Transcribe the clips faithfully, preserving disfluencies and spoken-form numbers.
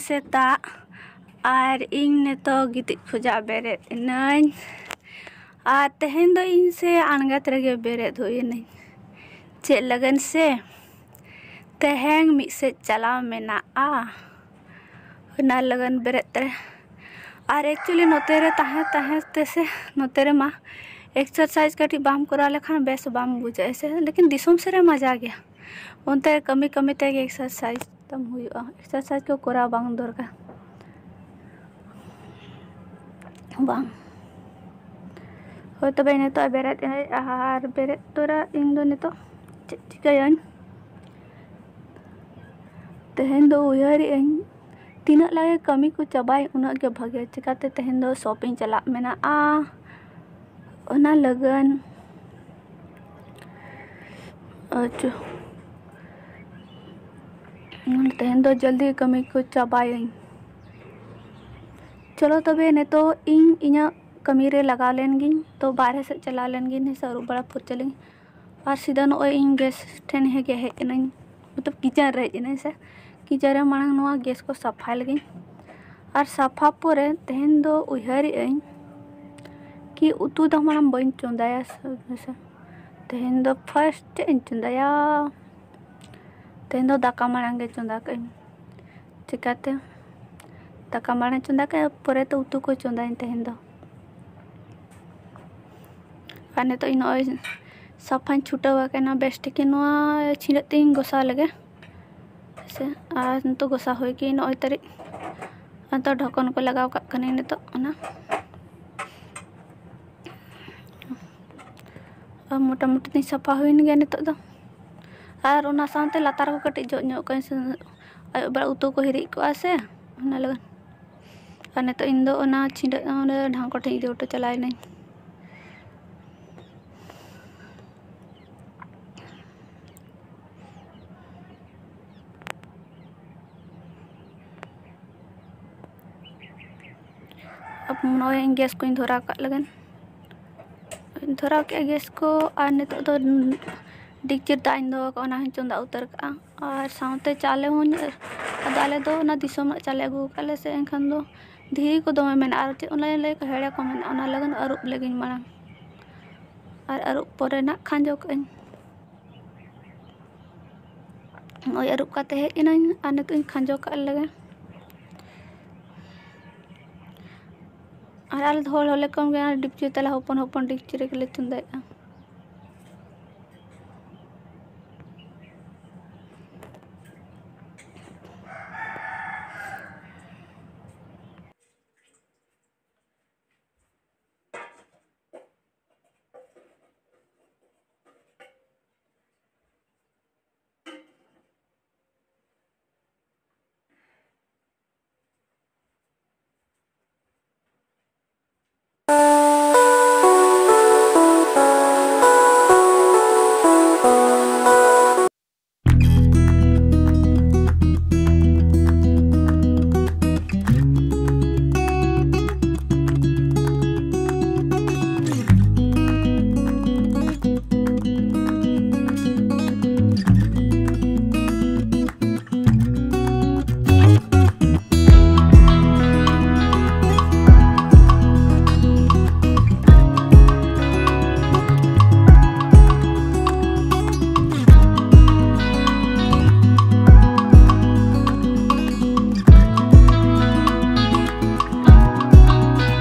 ᱥᱮᱛᱟᱜ, ᱟᱨ ᱤᱧ ᱱᱤᱛᱚᱜ ᱜᱤᱛᱤᱡ ᱠᱷᱚᱡᱟᱜ ᱵᱮᱨᱮᱫ ᱮᱱᱟᱹᱧ᱾ ᱟᱨ ᱛᱮᱦᱮᱧ ᱫᱚ ᱤᱧ ᱥᱮ ᱟᱬᱜᱟᱛ ᱨᱮᱜᱮ ᱵᱮᱨᱮᱫ ᱦᱩᱭ ᱮᱱᱟᱹᱧ᱾ ᱪᱮᱫ ᱞᱟᱹᱜᱤᱫ ᱥᱮ? ᱛᱮᱦᱮᱧ ᱢᱤᱫ ᱥᱮᱫ ᱪᱟᱞᱟᱣ ᱢᱮᱱᱟᱜᱼᱟ, ᱚᱱᱟ ᱞᱟᱹᱜᱤᱫ ᱵᱮᱨᱮᱫ ᱨᱮ᱾ ᱟᱨ actually ᱱᱚᱛᱮ ᱨᱮ ᱛᱟᱦᱮᱸ ᱛᱟᱦᱮᱸ ᱛᱮᱥᱮ, ᱱᱚᱛᱮ ᱨᱮᱢᱟ exercise ᱠᱟᱹᱴᱤᱡ ᱵᱟᱢ ᱠᱚᱨᱟᱣ ᱞᱮᱠᱷᱟᱱ ᱵᱮᱥ ᱵᱟᱢ ᱵᱩᱡᱷᱟᱹᱜᱼᱟ ᱥᱮ, ᱞᱮᱠᱤᱱ ᱫᱤᱥᱚᱢ ᱥᱮᱫ ᱨᱮ ᱢᱟᱡᱟ ᱜᱮᱭᱟ᱾ ᱚᱱᱛᱮ ᱠᱟᱹᱢᱤ ᱠᱟᱹᱢᱤ ᱛᱮᱜᱮ exercise ᱛᱟᱢ ᱦᱩᱭᱩᱜᱼᱟ, exercise ᱠᱚ ᱠᱚᱨᱟᱣ ᱵᱟᱝ ᱫᱚᱨᱠᱟᱨ᱾ ᱵᱟᱝ᱾ ᱦᱳᱭ, ᱛᱚᱵᱮ ᱱᱤᱛᱚᱜ ᱵᱮᱨᱮᱫ ᱮᱱᱟᱹᱧ, ᱟᱨ ᱵᱮᱨᱮᱫ ᱛᱚᱨᱟ ᱤᱧ ᱫᱚ ᱱᱤᱛᱚᱜ ᱪᱮᱫ ᱪᱤᱠᱟᱹᱭᱟᱹᱧ? ᱛᱮᱦᱮᱧ ᱫᱚ ᱩᱭᱦᱟᱹᱨᱮᱜ ᱟᱹᱧ, ᱛᱤᱱᱟᱹᱜ ᱞᱟᱜᱮ ᱠᱟᱹᱢᱤ ᱠᱚ ᱪᱟᱵᱟᱭ, ᱩᱱᱟᱹᱜ ᱜᱮ ᱵᱷᱟᱜᱮ᱾ ᱪᱤᱠᱟᱹᱛᱮ ᱛᱮᱦᱮᱧ ᱫᱚ shop ᱤᱧ ᱪᱟᱞᱟᱜ ᱢᱮᱱᱟᱜᱼᱟ, ᱚᱱᱟ ᱞᱟᱹᱜᱤᱫ᱾ ᱟᱪᱪᱷᱟ, ᱛᱮᱦᱮᱧ ᱫᱚ ᱡᱚᱞᱫᱤ ᱠᱟᱹᱢᱤ ᱠᱚ ᱪᱟᱵᱟᱭᱟᱹᱧ᱾ ᱪᱚᱞᱚ ᱛᱚᱵᱮ, ᱱᱤᱛᱚᱜ ᱤᱧ ᱤᱧᱟᱹᱜ ᱠᱟᱹᱢᱤ ᱨᱮ ᱞᱟᱜᱟᱣ ᱞᱮᱱ ᱜᱤᱧ᱾ ᱛᱚ ᱵᱟᱨᱦᱮ ᱥᱮᱫ ᱪᱟᱞᱟᱣ ᱞᱮᱱ ᱜᱤᱧ, ᱦᱮᱸ ᱥᱮ, ᱟᱹᱨᱩᱵ ᱵᱟᱲᱟ ᱯᱷᱩᱨᱪᱟᱹ ᱞᱮᱱ᱾ ᱟᱨ ᱥᱤᱫᱷᱟᱹ ᱱᱚᱜᱼᱚᱭ ᱤᱧ gas ᱴᱷᱮᱱ ᱦᱮᱡ ᱦᱮᱡ ᱮᱱᱟᱹᱧ, ᱢᱚᱛᱞᱚᱵ kitchen ᱨᱮ ᱦᱮᱡ ᱮᱱᱟᱹᱧ ᱥᱮ᱾ Kitchen ᱨᱮ ᱢᱟᱲᱟᱝ ᱱᱚᱣᱟ gas ᱠᱚ ᱥᱟᱯᱷᱟᱭ ᱞᱟᱹᱜᱤᱫ᱾ ᱟᱨ ᱥᱟᱯᱷᱟ ᱯᱚᱨᱮ ᱛᱮᱦᱮᱧ ᱫᱚ ᱩᱭᱦᱟᱹᱨᱮᱜ ᱟᱹᱧ ᱠᱤ ᱩᱛᱩ ᱫᱚ ᱢᱟᱲᱟᱝ ᱵᱟᱹᱧ ᱪᱚᱸᱫᱟᱭᱟ ᱥᱮ, ᱦᱮᱸ ᱥᱮ᱾ ᱛᱮᱦᱮᱧ ᱫᱚ first ᱪᱮᱫ ᱤᱧ ᱪᱚᱸᱫᱟᱭᱟ? ᱛᱮᱦᱮᱧ ᱫᱚ ᱫᱟᱠᱟ ᱢᱟᱲᱟᱝ ᱜᱮ ᱪᱚᱸᱫᱟ ᱠᱟᱜ ᱟᱹᱧ᱾ ᱪᱤᱠᱟᱹᱛᱮ ᱫᱟᱠᱟ ᱢᱟᱲᱟᱝ ᱪᱚᱸᱫᱟ ᱠᱟᱜ ᱟᱹᱧ, ᱯᱚᱨᱮ ᱛᱮ ᱩᱛᱩ ᱠᱚ ᱪᱚᱸᱫᱟᱭᱟᱹᱧ ᱛᱮᱦᱮᱧ ᱫᱚ᱾ ᱟᱨ ᱱᱤᱛᱚᱜ ᱤᱧ ᱱᱚᱜᱼᱚᱭ ᱥᱟᱯᱷᱟᱧ ᱪᱷᱩᱴᱟᱹᱣ ᱟᱠᱟᱱᱟ ᱵᱮᱥ ᱴᱷᱤᱠ ᱜᱮ᱾ ᱱᱚᱣᱟ ᱪᱷᱤᱲᱟᱹᱜ ᱛᱤᱧ ᱜᱚᱥᱟᱣ ᱞᱮᱜᱮ, ᱦᱮᱸ ᱥᱮ᱾ ᱟᱨ ᱱᱤᱛᱚᱜ ᱜᱚᱥᱟᱣ ᱦᱩᱭ ᱠᱤ ᱱᱚᱜᱼᱚᱭ ᱛᱟᱹᱨᱤᱡ᱾ ᱟᱨ ᱱᱤᱛᱚᱜ ᱰᱷᱟᱠᱚᱱ ᱠᱚ ᱞᱟᱜᱟᱣ ᱠᱟᱜ ᱠᱟᱹᱱᱟᱹᱧ ᱱᱤᱛᱚᱜ ᱚᱱᱟ᱾ ᱟᱨ ᱢᱚᱴᱟᱢᱩᱴᱤ ᱛᱤᱧ ᱥᱟᱯᱷᱟ ᱦᱩᱭᱮᱱ ᱜᱮᱭᱟ ᱱᱤᱛᱚᱜ ᱫᱚ᱾ ᱟᱨ ᱚᱱᱟ ᱥᱟᱶᱛᱮ ᱞᱟᱛᱟᱨ ᱠᱚ ᱠᱟᱹᱴᱤᱡ ᱡᱚᱜ ᱧᱚᱜ ᱠᱟᱜ ᱟᱹᱧ ᱥᱮ, ᱟᱹᱭᱩᱵ ᱵᱮᱲᱟ ᱩᱛᱩ ᱠᱚ ᱦᱤᱨᱤᱡ ᱠᱚᱜᱼᱟ ᱥᱮ, ᱚᱱᱟ ᱞᱟᱹᱜᱤᱫ᱾ ᱟᱨ ᱱᱤᱛᱚᱜ ᱤᱧ ᱫᱚ ᱚᱱᱟ ᱪᱷᱤᱸᱰᱟᱹᱜ ᱚᱸᱰᱮ ᱰᱷᱟᱝᱠᱚ ᱴᱷᱮᱱ ᱤᱫᱤ ᱦᱚᱴᱚ ᱪᱟᱞᱟᱣ ᱮᱱᱟᱹᱧ᱾ ᱟᱨ ᱱᱚᱜᱼᱚᱭ ᱤᱧ gas ᱠᱚᱧ ᱫᱷᱚᱨᱟᱣ ᱠᱟᱜ ᱞᱟᱹᱜᱤᱫ᱾ ᱫᱷᱚᱨᱟᱣ ᱠᱮᱜᱼᱟ gas ᱠᱚ, ᱟᱨ ᱱᱤᱛᱚᱜ ᱫᱚ ᱰᱮᱠᱪᱤ ᱨᱮ ᱫᱟᱜ ᱤᱧ ᱫᱚᱦᱚ ᱠᱟᱜᱼᱟ, ᱚᱱᱟ ᱦᱚᱸᱧ ᱪᱚᱸᱫᱟ ᱩᱛᱟᱹᱨ ᱠᱟᱜᱼᱟ᱾ ᱟᱨ ᱥᱟᱶᱛᱮ ᱪᱟᱣᱞᱮ ᱦᱚᱸᱧ ᱟᱫᱚ ᱟᱞᱮ ᱫᱚ ᱚᱱᱟ ᱫᱤᱥᱚᱢ ᱨᱮᱱᱟᱜ ᱪᱟᱣᱞᱮ ᱟᱹᱜᱩ ᱟᱠᱟᱫ ᱞᱮ ᱥᱮ, ᱮᱱᱠᱷᱟᱱ ᱫᱚ ᱫᱷᱤᱨᱤ ᱠᱚ ᱫᱚᱢᱮ ᱢᱮᱱᱟᱜᱼᱟ᱾ ᱟᱨ ᱪᱮᱫ ᱚᱱᱟ ᱞᱟᱹᱭ ᱠᱚ ᱦᱮᱲᱮ ᱠᱚ ᱢᱮᱱᱟᱜᱼᱟ, ᱚᱱᱟ ᱞᱟᱹᱜᱤᱫ ᱟᱹᱨᱩᱵ ᱞᱟᱹᱜᱤᱧ ᱢᱟᱲᱟᱝ᱾ ᱟᱨ ᱟᱹᱨᱩᱵ ᱯᱚᱨᱮ ᱱᱟᱜ ᱠᱷᱟᱸᱡᱚ ᱠᱟᱜ ᱟᱹᱧ᱾ ᱱᱚᱜᱼᱚᱭ ᱟᱹᱨᱩᱵ ᱠᱟᱛᱮ ᱦᱮᱡ ᱮᱱᱟᱹᱧ, ᱟᱨ ᱱᱤᱛᱚᱜ ᱤᱧ ᱠᱷᱟᱸᱡᱚ ᱠᱟᱜ ᱞᱮᱜᱮ᱾ ᱟᱨ ᱟᱞᱮ ᱫᱚ ᱦᱚᱲ ᱦᱚᱸᱞᱮ ᱠᱚᱢ ᱜᱮᱭᱟ, ᱰᱮᱠᱪᱤ ᱛᱟᱞᱟ ᱦᱚᱯᱚᱱ ᱦᱚᱯᱚᱱ ᱰᱮᱠᱪᱤ ᱨᱮᱜᱮ ᱞᱮ ᱪᱚᱸᱫᱟᱭᱮᱜᱼᱟ᱾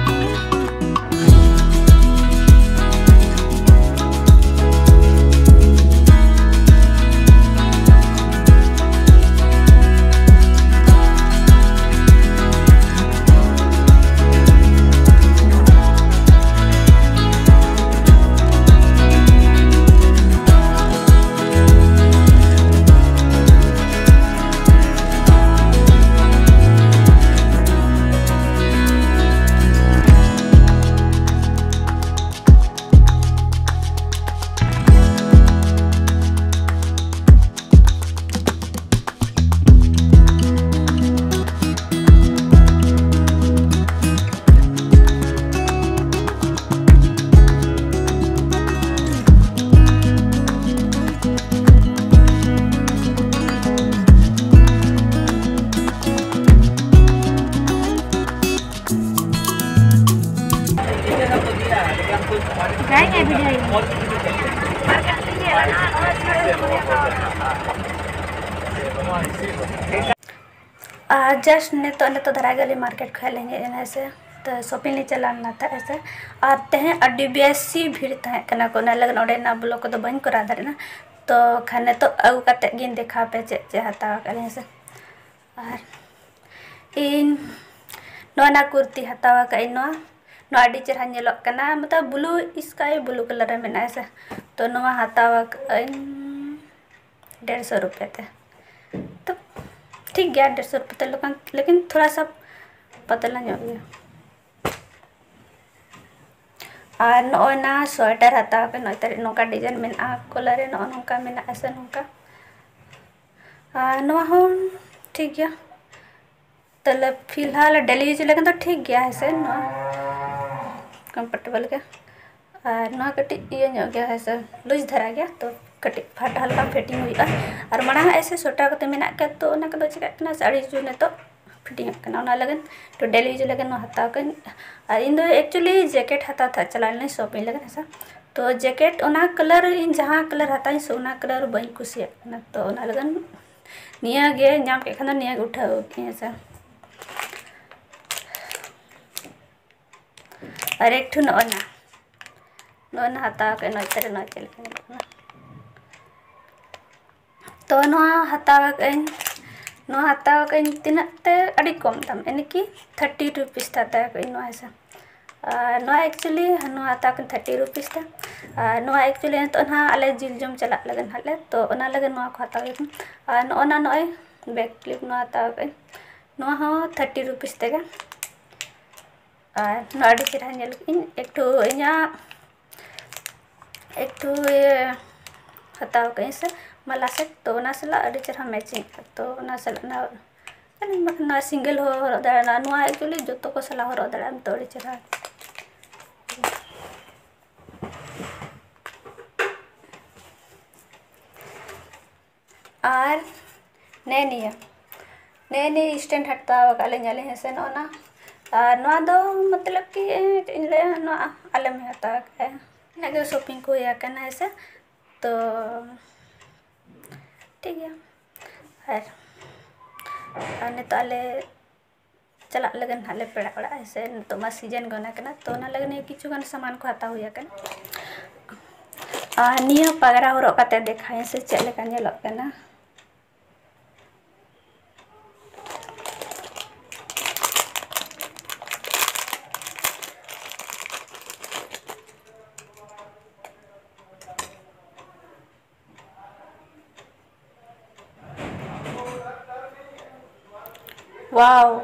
ᱟᱨ just ᱱᱤᱛᱚᱜ, ᱱᱤᱛᱚᱜ ᱫᱷᱟᱨᱟ ᱜᱮ ᱟᱹᱞᱤᱧ market ᱠᱷᱚᱱ ᱞᱤᱧ ᱦᱮᱡ ᱮᱱᱟ ᱦᱮᱸ ᱥᱮ, ᱛᱚ shopping ᱞᱤᱧ ᱪᱟᱞᱟᱣ ᱞᱮᱱᱟ ᱛᱟᱦᱮᱸᱫ ᱦᱮᱸ ᱥᱮ᱾ ᱟᱨ ᱛᱮᱦᱮᱧ ᱟᱹᱰᱤ ᱵᱮᱥᱤ ᱵᱷᱤᱲ ᱛᱟᱦᱮᱸ ᱠᱟᱱᱟ ᱠᱚ, ᱚᱱᱟ ᱞᱟᱹᱜᱤᱫ ᱚᱸᱰᱮᱱᱟᱜ vlog ᱠᱚᱫᱚ ᱵᱟᱹᱧ ᱠᱚᱨᱟᱣ ᱫᱟᱲᱮᱭᱟᱜᱼᱟ᱾ ᱛᱚ ᱠᱷᱟᱱ ᱱᱤᱛᱚᱜ ᱟᱹᱜᱩ ᱠᱟᱛᱮᱫ ᱜᱤᱧ ᱫᱮᱠᱷᱟᱣ ᱟᱯᱮᱭᱟ ᱪᱮᱫ ᱪᱮᱫ ᱦᱟᱛᱟᱣ ᱟᱠᱟᱫ ᱞᱤᱧ ᱦᱮᱸ ᱥᱮ᱾ ᱟᱨ ᱤᱧ ᱱᱚᱣᱟ ᱱᱟ ᱠᱩᱨᱛᱤ ᱦᱟᱛᱟᱣ ᱟᱠᱟᱫ ᱟᱹᱧ, ᱱᱚᱣᱟ, ᱱᱚᱣᱟ ᱟᱹᱰᱤ ᱪᱮᱦᱨᱟ ᱧᱮᱞᱚᱜ ᱠᱟᱱᱟ, ᱢᱚᱛᱞᱚᱵ blue sky blue colour ᱨᱮ ᱢᱮᱱᱟᱜᱼᱟ ᱥᱮ᱾ ᱛᱚ ᱱᱚᱣᱟ ᱦᱟᱛᱟᱣ ᱟᱠᱟᱫ ᱟᱹᱧ ᱰᱮᱲᱥᱚ ᱨᱩᱯᱤᱭᱟ ᱛᱮ᱾ ᱛᱚ ᱴᱷᱤᱠ ᱜᱮᱭᱟ, ᱰᱮᱲᱥᱚ ᱨᱩᱯᱤᱭᱟ ᱛᱮ, ᱞᱮᱠᱤᱱ, ᱞᱮᱠᱤᱱ ᱛᱷᱚᱲᱟ ᱥᱟ ᱯᱟᱛᱞᱟ ᱧᱚᱜ ᱜᱮᱭᱟ᱾ ᱟᱨ ᱱᱚᱜᱼᱚᱭ ᱱᱟ sweater ᱦᱟᱛᱟᱣ ᱟᱠᱟᱫ, ᱱᱚᱜᱼᱚᱭ ᱛᱟᱨ ᱱᱚᱝᱠᱟ design ᱢᱮᱱᱟᱜᱼᱟ, collar ᱨᱮ ᱱᱚᱜᱼᱚ ᱱᱚᱝᱠᱟ ᱢᱮᱱᱟᱜᱼᱟ ᱥᱮ ᱱᱚᱝᱠᱟ᱾ ᱟᱨ ᱱᱚᱣᱟ ᱦᱚᱸ ᱴᱷᱤᱠ ᱜᱮᱭᱟ᱾ ᱛᱟᱦᱞᱮ ᱯᱷᱤᱞᱦᱟᱞ daily use ᱞᱟᱹᱜᱤᱫ ᱫᱚ ᱴᱷᱤᱠ ᱜᱮᱭᱟ ᱦᱮᱸ ᱥᱮ, ᱱᱚᱣᱟ comfortable ᱜᱮ᱾ ᱟᱨ ᱱᱚᱣᱟ ᱠᱟᱹᱴᱤᱡ ᱤᱭᱟᱹ ᱧᱚᱜ ᱜᱮᱭᱟ ᱦᱮᱸ ᱥᱮ, loose ᱫᱷᱟᱨᱟ ᱜᱮᱭᱟ, ᱛᱚ ᱠᱟᱹᱴᱤᱡ ᱯᱷᱟᱴ ᱦᱟᱞᱠᱟ fitting ᱦᱩᱭᱩᱜᱼᱟ᱾ ᱟᱨ ᱢᱟᱲᱟᱝ ᱟᱜ ᱮᱥᱮ ᱥᱚᱴᱟ ᱠᱟᱛᱮ ᱢᱮᱱᱟᱜ ᱠᱟᱫ, ᱛᱚ ᱚᱱᱟ ᱠᱚᱫᱚ ᱪᱤᱠᱟᱹᱜ ᱠᱟᱱᱟ ᱥᱮ ᱟᱹᱰᱤ ᱡᱳᱨ ᱱᱤᱛᱚᱜ fitting ᱚᱜ ᱠᱟᱱᱟ, ᱚᱱᱟ ᱞᱟᱹᱜᱤᱫ ᱛᱚ daily use ᱞᱟᱹᱜᱤᱫ ᱱᱚᱣᱟ ᱦᱟᱛᱟᱣ ᱠᱟᱹᱧ᱾ ᱟᱨ ᱤᱧ ᱫᱚ actually jacket ᱦᱟᱛᱟᱣ ᱛᱟᱦᱮᱸᱫ ᱪᱟᱞᱟᱣ ᱞᱮᱱᱟᱧ shopping ᱞᱟᱹᱜᱤᱫ ᱦᱮᱸ ᱥᱮ, ᱛᱚ jacket ᱚᱱᱟ colour ᱤᱧ ᱡᱟᱦᱟᱸ colour ᱦᱟᱛᱟᱣ ᱤᱧ ᱥᱮ ᱚᱱᱟ colour ᱵᱟᱹᱧ ᱠᱩᱥᱤᱭᱟᱜ ᱠᱟᱱᱟ, ᱛᱚ ᱚᱱᱟ ᱞᱟᱹᱜᱤᱫ ᱱᱤᱭᱟᱹ ᱜᱮ ᱧᱟᱢ ᱠᱮᱫ ᱠᱷᱟᱱ ᱫᱚ ᱱᱤᱭᱟᱹ ᱜᱮ ᱩᱴᱷᱟᱹᱣ ᱠᱤᱧ ᱦᱮᱸ ᱥᱮ᱾ ᱟᱨ ᱮᱠᱴᱩ ᱱᱚᱜᱼᱚ ᱱᱟ, ᱱᱚᱜᱼᱚ ᱱᱟ ᱦᱟᱛᱟᱣ ᱠᱟᱜ ᱟᱹᱧ, ᱱᱚᱜᱼᱚᱭ ᱛᱟᱨᱮ ᱱᱚᱜᱼᱚᱭ ᱪᱮᱫ ᱞᱮᱠᱟ ᱧᱮᱞᱚᱜ ᱠᱟᱱᱟ᱾ ᱛᱚ ᱱᱚᱣᱟ ᱦᱟᱛᱟᱣ ᱠᱟᱜ ᱟᱹᱧ, ᱱᱚᱣᱟ ᱦᱟᱛᱟᱣ ᱠᱟᱜ ᱟᱹᱧ ᱛᱤᱱᱟᱹᱜ ᱛᱮ? ᱟᱹᱰᱤ ᱠᱚᱢ ᱫᱟᱢ, ᱮᱱᱮ ᱠᱤ thirty rupees ᱛᱮ ᱦᱟᱛᱟᱣ ᱠᱟᱜ ᱟᱹᱧ ᱱᱚᱣᱟ ᱦᱮᱸ ᱥᱮ᱾ ᱟᱨ ᱱᱚᱣᱟ actually ᱱᱚᱣᱟ ᱦᱟᱛᱟᱣ ᱠᱟᱜ ᱟᱹᱧ thirty rupees ᱛᱮ᱾ ᱟᱨ ᱱᱚᱣᱟ actually ᱱᱤᱛᱚᱜ ᱱᱟᱦᱟᱜ ᱟᱞᱮ ᱡᱤᱞ ᱡᱚᱢ ᱪᱟᱞᱟᱜ ᱞᱟᱹᱜᱤᱫ ᱱᱟᱦᱟᱜ ᱞᱮ, ᱛᱚ ᱚᱱᱟ ᱞᱟᱹᱜᱤᱫ ᱱᱚᱣᱟ ᱠᱚ ᱦᱟᱛᱟᱣ ᱠᱟᱜ ᱟᱹᱧ᱾ ᱟᱨ ᱱᱚᱜᱼᱚ ᱱᱟ ᱱᱚᱜᱼᱚᱭ bag clip ᱱᱚᱣᱟ ᱦᱟᱛᱟᱣ ᱠᱟᱜ ᱟᱹᱧ, ᱱᱚᱣᱟ ᱦᱚᱸ thirty rupees ᱛᱮᱜᱮ᱾ ᱟᱨ ᱱᱚᱣᱟ ᱟᱹᱰᱤ ᱪᱮᱦᱨᱟ ᱧᱮᱞ ᱠᱮᱫᱟᱹᱧ, ᱮᱠᱴᱩ ᱤᱧᱟᱹᱜ, ᱮᱠᱴᱩ ᱤᱭᱟᱹ ᱦᱟᱛᱟᱣ ᱠᱟᱜ ᱟᱹᱧ ᱥᱮ ᱢᱟᱞᱟ set, ᱛᱚ ᱚᱱᱟ ᱥᱟᱞᱟᱜ ᱟᱹᱰᱤ ᱪᱮᱦᱨᱟ matching ᱠᱟᱜᱼᱟ, ᱛᱚ ᱚᱱᱟ ᱥᱟᱞᱟᱜ ᱱᱚᱣᱟ, ᱱᱚᱣᱟ single ᱦᱚᱸ ᱦᱚᱨᱚᱜ ᱫᱟᱲᱮᱭᱟᱜᱼᱟ, ᱱᱚᱣᱟ actually ᱡᱚᱛᱚ ᱠᱚ ᱥᱟᱞᱟᱜ ᱦᱚᱨᱚᱜ ᱫᱟᱲᱮᱭᱟᱜᱼᱟ, ᱛᱚ ᱟᱹᱰᱤ ᱪᱮᱦᱨᱟ᱾ ᱟᱨ ᱱᱮ ᱱᱤᱭᱟᱹ, ᱱᱮ ᱱᱤᱭᱟᱹ stand ᱦᱟᱛᱟᱣ ᱟᱠᱟᱫ ᱞᱤᱧ ᱟᱹᱞᱤᱧ ᱦᱮᱸ ᱥᱮ, ᱱᱚᱜᱼᱚ ᱱᱟ᱾ ᱟᱨ ᱱᱚᱣᱟ ᱫᱚ ᱢᱚᱛᱞᱚᱵ ᱠᱤ ᱪᱮᱫ ᱤᱧ ᱞᱟᱹᱭᱟ, ᱱᱚᱣᱟ ᱟᱞᱮ ᱢᱮ ᱦᱟᱛᱟᱣ ᱠᱟᱜᱼᱟ᱾ ᱤᱱᱟᱹᱜ ᱜᱮ shopping ᱠᱚ ᱦᱩᱭ ᱟᱠᱟᱱᱟ, ᱦᱮᱸ ᱥᱮ᱾ ᱛᱚ ᱴᱷᱤᱠ ᱜᱮᱭᱟ᱾ ᱟᱨ, ᱟᱨ ᱱᱤᱛᱚᱜ ᱟᱞᱮ ᱪᱟᱞᱟᱜ ᱞᱟᱹᱜᱤᱫ ᱱᱟᱦᱟᱜ ᱞᱮ ᱯᱮᱲᱟ ᱚᱲᱟᱜ, ᱦᱮᱸ ᱥᱮ᱾ ᱱᱤᱛᱚᱜ ᱢᱟ season ᱜᱮ ᱚᱱᱟ ᱠᱟᱱᱟ, ᱛᱚ ᱚᱱᱟ ᱞᱟᱹᱜᱤᱫ ᱱᱤᱭᱟᱹ ᱠᱤᱪᱷᱩ ᱜᱟᱱ ᱥᱟᱢᱟᱱ ᱠᱚ ᱦᱟᱛᱟᱣ ᱦᱩᱭ ᱟᱠᱟᱱᱟ᱾ ᱟᱨ ᱱᱤᱭᱟᱹ ᱯᱟᱜᱽᱨᱟ ᱦᱚᱨᱚᱜ ᱠᱟᱛᱮ ᱫᱮᱠᱷᱟᱭᱟᱹᱧ ᱥᱮ ᱪᱮᱫ ᱞᱮᱠᱟ ᱧᱮᱞᱚᱜ ᱠᱟᱱᱟ᱾ Wow᱾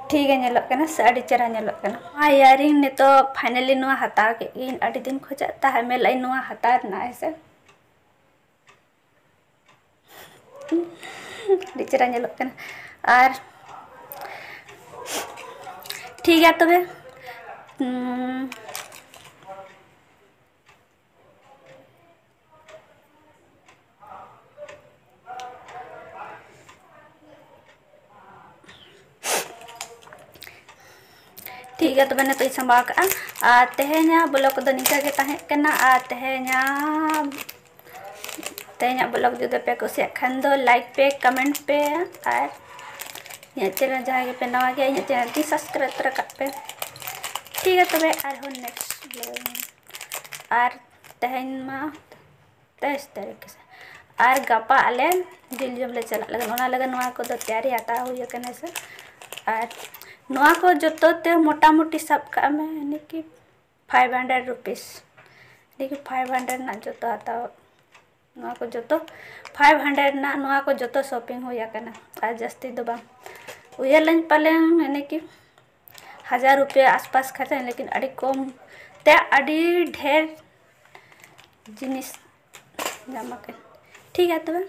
ᱴᱷᱤᱠ ᱜᱮ ᱧᱮᱞᱚᱜ ᱠᱟᱱᱟ ᱥᱮ, ᱟᱹᱰᱤ ᱪᱮᱦᱨᱟ ᱧᱮᱞᱚᱜ ᱠᱟᱱᱟ᱾ ᱱᱚᱣᱟ earring ᱱᱤᱛᱚᱜ finally ᱱᱚᱣᱟ ᱦᱟᱛᱟᱣ ᱠᱮᱫ ᱜᱤᱧ, ᱟᱹᱰᱤ ᱫᱤᱱ ᱠᱷᱚᱡᱟᱜ ᱛᱟᱦᱮᱸ ᱢᱮ ᱞᱟᱹᱭ ᱱᱚᱣᱟ ᱦᱟᱛᱟᱣ ᱨᱮᱱᱟᱜ, ᱦᱮᱸ ᱥᱮ᱾ ᱟᱹᱰᱤ ᱪᱮᱦᱨᱟ ᱧᱮᱞᱚᱜ ᱠᱟᱱᱟ᱾ ᱟᱨ ᱴᱷᱤᱠ ᱜᱮᱭᱟ ᱛᱚᱵᱮ, ᱩᱸ, ᱴᱷᱤᱠ ᱜᱮᱭᱟ, ᱛᱚᱵᱮ ᱱᱤᱛᱚᱜ ᱤᱧ ᱥᱟᱢᱵᱟᱣ ᱠᱟᱜᱼᱟ᱾ ᱟᱨ ᱛᱮᱦᱮᱧᱟᱜ vlog ᱠᱚᱫᱚ ᱱᱤᱝᱠᱟᱹ ᱜᱮ ᱛᱟᱦᱮᱸ ᱠᱟᱱᱟ᱾ ᱟᱨ ᱛᱮᱦᱮᱧᱟᱜ, ᱛᱮᱦᱮᱧᱟᱜ vlog ᱡᱩᱫᱤ ᱯᱮ ᱠᱩᱥᱤᱭᱟᱜ ᱠᱷᱟᱱ ᱫᱚ like ᱯᱮ, comment ᱯᱮ, ᱟᱨ ᱤᱧᱟᱹᱜ channel ᱡᱟᱦᱟᱸᱭ ᱜᱮᱯᱮ ᱱᱟᱣᱟ ᱜᱮᱭᱟ, ᱤᱧᱟᱹᱜ channel ᱛᱤᱧ subscribe ᱛᱚᱨᱟ ᱠᱟᱜ ᱯᱮ᱾ ᱴᱷᱤᱠ ᱜᱮᱭᱟ, ᱛᱚᱵᱮ ᱟᱨᱦᱚᱸ next vlog᱾ ᱟᱨ ᱛᱮᱦᱮᱧ ᱢᱟ ᱛᱮᱭᱤᱥ ᱛᱟᱹᱨᱤᱠᱷ ᱥᱮ᱾ ᱟᱨ ᱜᱟᱯᱟ ᱟᱞᱮ ᱡᱤᱞ ᱡᱚᱢ ᱞᱮ ᱪᱟᱞᱟᱜ ᱞᱟᱹᱜᱤᱫ, ᱚᱱᱟ ᱞᱟᱹᱜᱤᱫ ᱱᱚᱣᱟ ᱠᱚᱫᱚ ᱛᱮᱭᱟᱨᱤ ᱦᱟᱛᱟᱣ ᱦᱩᱭ ᱟᱠᱟᱱᱟ ᱥᱮ᱾ ᱟᱨ ᱱᱚᱣᱟ ᱠᱚ ᱡᱚᱛᱚ ᱛᱮ ᱢᱚᱴᱟᱢᱩᱴᱤ ᱥᱟᱵ ᱠᱟᱜ ᱢᱮ, ᱭᱟᱱᱤ ᱠᱤ five hundred rupees, ᱭᱟᱱᱤ ᱠᱤ five hundred ᱨᱮᱱᱟᱜ ᱡᱚᱛᱚ ᱦᱟᱛᱟᱣ, ᱱᱚᱣᱟ ᱠᱚ ᱡᱚᱛᱚ five hundred ᱨᱮᱱᱟᱜ ᱱᱚᱣᱟ ᱠᱚ ᱡᱚᱛᱚ shopping ᱦᱩᱭ ᱟᱠᱟᱱᱟ, ᱟᱨ ᱡᱟᱹᱥᱛᱤ ᱫᱚ ᱵᱟᱝ᱾ ᱩᱭᱦᱟᱹᱨ ᱞᱮᱱ ᱯᱟᱞᱮᱱ, ᱭᱟᱱᱤ ᱠᱤ ᱦᱟᱡᱟᱨ ᱨᱩᱯᱤᱭᱟ ᱟᱥᱯᱟᱥ ᱠᱷᱟᱨᱪᱟᱭᱮᱱ, ᱞᱮᱠᱤᱱ ᱟᱹᱰᱤ ᱠᱚᱢ ᱛᱮ ᱟᱹᱰᱤ ᱰᱷᱮᱨ ᱡᱤᱱᱤᱥ ᱧᱟᱢ ᱟᱠᱟᱱ᱾ ᱴᱷᱤᱠ ᱜᱮᱭᱟ ᱛᱚᱵᱮ,